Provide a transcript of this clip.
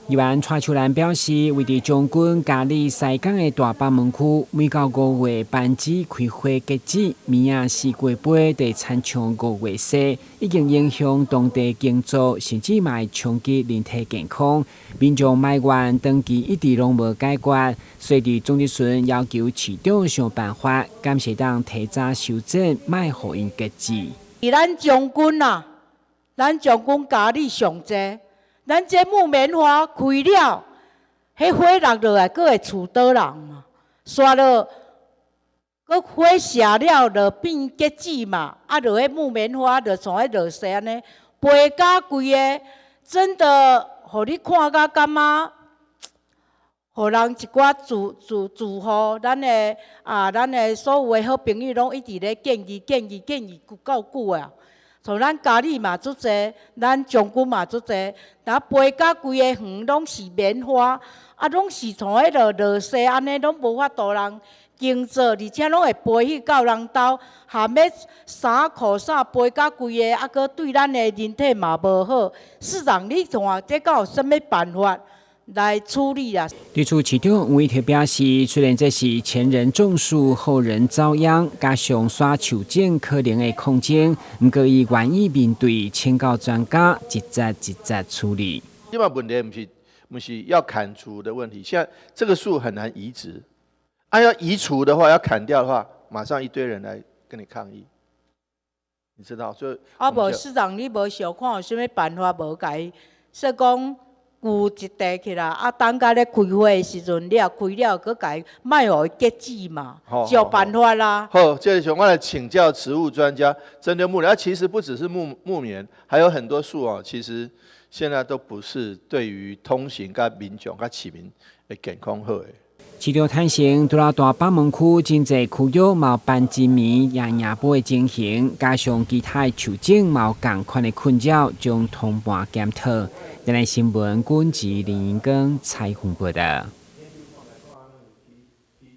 議員蔡秋蘭表示，位佇將軍佳里西港的大北門區，每到5月班枝開花結籽，棉仔四界飛，就親像5月雪，已經影響當地耕作，甚至嘛會衝擊人體健康。民眾埋怨長期一直攏無解決，所以佇總質詢要求市長想辦法，敢是會當提早修剪，莫予𪜶結籽。咱將軍啊，咱將軍佳里上濟。咱這木棉花開了，彼花落落來，閣會揬倒人嘛？煞落，閣花謝了，就變結籽嘛。啊，就彼木棉花就像彼落雪按呢，飛甲規个，真的，予你看甲感覺，予人一寡住住住戶，咱的所有的好朋友攏一直咧建議、建議、建議，有夠久啊。像咱佳里嘛足濟，咱將軍嘛足濟，若飛甲規个園攏是棉花，啊，攏是像彼落落雪按呢，攏無法度人耕作，而且攏會飛去到人兜，含欲衫褲啥飛甲規个，啊，閣對咱的人體嘛無好。市長，你看這敢有啥物辦法來處理啊？對此，市長吳怡鐵表示，雖然這是前人種樹，後人遭殃，加上徙樹種可能的抗爭，毋過伊願意面對，請教專家，一節一節處理。這擺問題毋是要砍除的問題，現在這個樹很難移植，啊，要移除的話，要砍掉的話，馬上一堆人來跟你抗議，你知道？所以啊，無市長，你無想看有啥物辦法無共伊說講？舊一塊起來，啊，等甲咧開花的時陣，了開了，閣共伊莫予伊結籽嘛，想辦法啦。好，這個我來請教植物專家，針對木棉，啊，其實不只是木棉，還有很多樹啊，其實現在都不是對於通行佮民眾佮市民的健康好的。市長坦承，除了大北門區真濟區域嘛有斑枝棉、夜夜波的情形，加上其他的樹種嘛有仝款的困擾，將通盤檢討。電視新聞，軍籍林英光採訪報道。